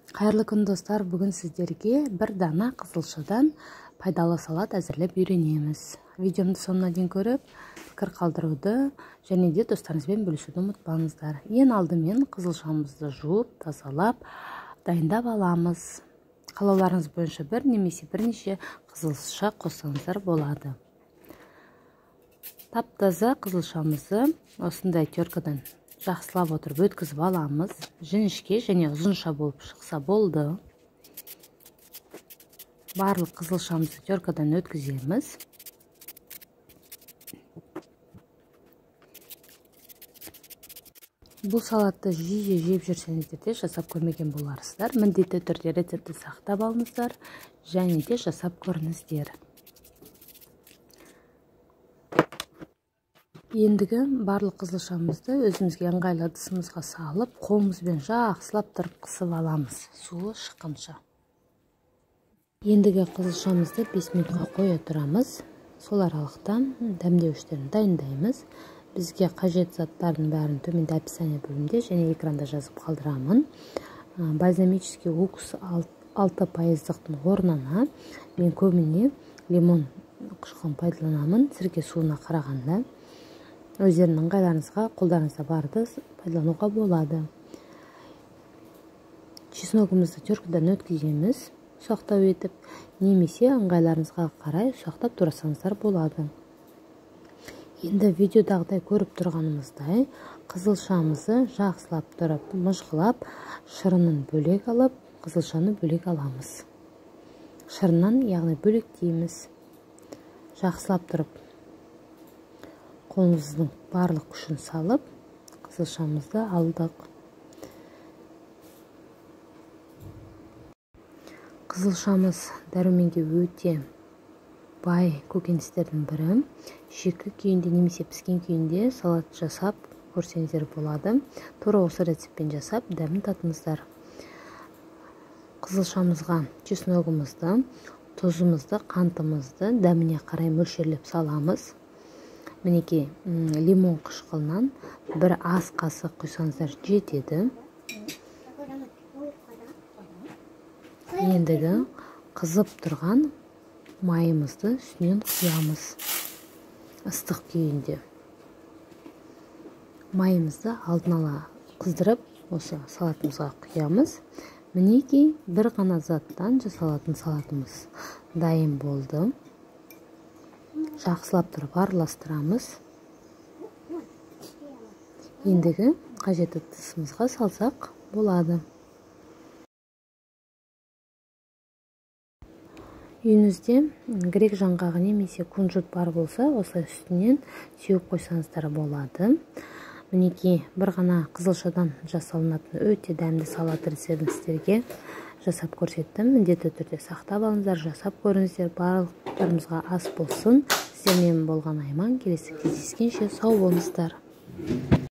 Қайырлы күн, достар! Бүгін сіздерге бір дана қызылшадан пайдалы салат әзірлеп үйренеміз. Видеомды соңына дейін көріп, пікір қалдыруды және де достарыңызбен бөлісуді ұмытпаңыздар. Ең алдымен қызылшамызды жуып, тазалап, дайындап аламыз. Қалауларыңыз бойынша бір немесе бірнеше қызылша қоссаңыздар болады. Тап-таза қызылшамызды осындай теркадан жақсылап отырып өткізіп аламыз. Жіңішке және ұзынша болып шықса болды. Барлық қызылшамызды теркадан өткіземіз. Бұл салатты жиі жеп жүрсеңіздер де жасап көрмеген боларсыздар. Міндетті түрде рецептті сақтап алыңыздар және де жасап көріңіздер. Ендігі барлық қызылшамызды өзімізге ыңғайлы ыдысымызға салып, қолымызбен жақсылап тұрып қысып аламыз, суы шыққанша. Ендігі қызылшамызды 5 минутқа қоя тұрамыз. Сол аралықта дәмдеуіштерін дайындаймыз. Бізге қажет заттардың бәрін төменде описание бөлімінде және экранда жазып қалдырамын. Бальзамический уксус 6%-тың орнына мен көбіне лимон қышқылын пайдаланамын, сірке суына қарағанда. Өздерінің ыңғайларыңызға, қолдарыңызда барды пайдалануға болады. Чесногымызды теркадан өткіземіз, ұсақтау етіп, немесе ыңғайларыңызға қарай ұсақтап турасаңыздар болады. Енді видеодағыдай көріп тұрғанымыздай, қызылшамызды жақсылап тұрып, мыжғылап, шырынын бөлек алып, қызылшаны бөлек аламыз. Шырыннан, яғни бөлектейміз. Жақсылап тұрып, қолымыздың барлық күшін салып, қызылшамызды алдық. Қызылшамыз дәруменге өте бай көкөністердің бірі. Шикі күйінде немесе піскен күйінде салат жасап көрсеңіздер болады. Тура осы рецептпен жасап, дәмін татыңыздар. Қызылшамызға чесногымызды, тұзымызды, қантымызды дәміне қарай мөлшерлеп саламыз. Мінекей, лимон қышқылынан бір ас қасық құйсаңыздар жетеді. Ендігі қызып тұрған майымызды үстінен құямыз ыстық күйінде. Майымызды алдын ала қыздырып, осы салатымызға құямыз. Мінекей, бір ғана заттан жасалатын салатымыз дайын болды. Жақсылап тұрып араластырамыз. Ендігі қажетті ыдысымызға салсақ болады. Үйіңізде грек жаңғағы немесе кунжут бар болса, осылай үстінен сеуіп қойсаңыздар болады. Мінекей, бір ғана қызылшадан жасалынатын өте дәмді салат рецептін сіздерге жасап көрсеттім. Міндетті түрде сақтап алыңыздар, жасап көріңіздер. Барлықтарыңызға ас болсын. Сіздермен болған Айман. Келесі кездескенше сау болыңыздар.